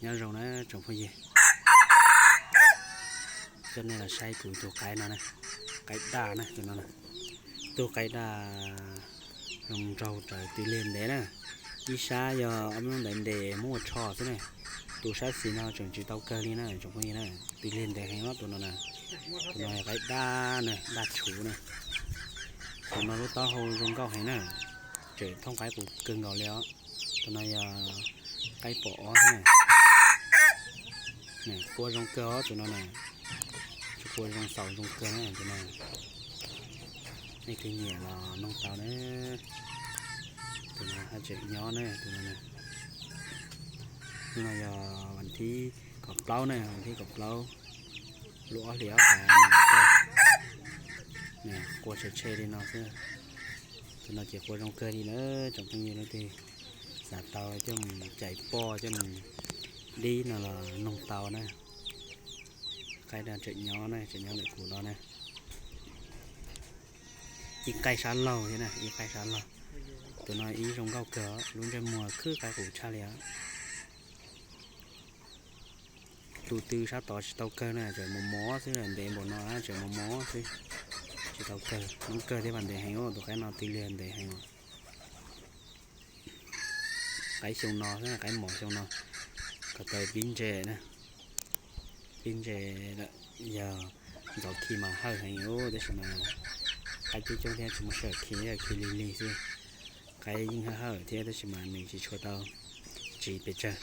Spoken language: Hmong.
Nyob zoo na tsoom phooj ywg, coj nej los saib kuv tus qaib no na, qaib daj na tus no na, tug qaib daj zoo nraug raws tw liag ntev na. Ib sab yog ob lub ntawd ntes muab ua tsho xwb na, tus sab xis no tseem tsis tau kawg li na tsoom phooj ywg na, tw liag ntev heev os tus no na. Tus no yog qaib daj na, daj tshuv na. Tus no lub taub hau zoo nkauj heev na, tseem thooj qaib qus kawg nkaus li os. Tus no yog qaib pom ob xwb na. Qua zoo kawg os tus no na, tsis qua zoo xaus zoo kawg na tus no. Nej twg nyiam los noog tau na. Tus no haj tseem nyob na tus no. Hnub no yog vas thib kaum plaub na, vas thib kaum plaub, lub ob hlis ob hlis no, qua tshe tshe li no xwb. Tus no ces qua zoo kawg li na tsoom phooj ywg, leej twg xav tau coj mus cais poj coj mus dib no los noog tau na. Qaib no tseem nyob na, tseem nyob ntawm kuv no na. Ib qaib sab laug thiab na, ib qaib sab laug. Tus no ib zoo nkauj kawg, lub ntsej muag khwb qaib qus tshaj li os. Tus tw sab tod tsis tau kawg na, tseem mos mos xwb, ntev npaum no tseem mos mos xwb, tsis tau kawg. Noob kawg thiab mas ntev heev, tus qaib no tw liag ntev heev. Qaib xyoo no, qaib mos xyoo no, ko taw pib ntse na, pib ntse lawm. Yog ntxov khi mas hawj heev ub, tab sis mas qaib coob coob thiab tsis muaj sij hawm khi, khi lig lig xwb. Qaib yeej hawj hawj thiab tab sis mas nws tsis tshua tau tsiv pes tsawg.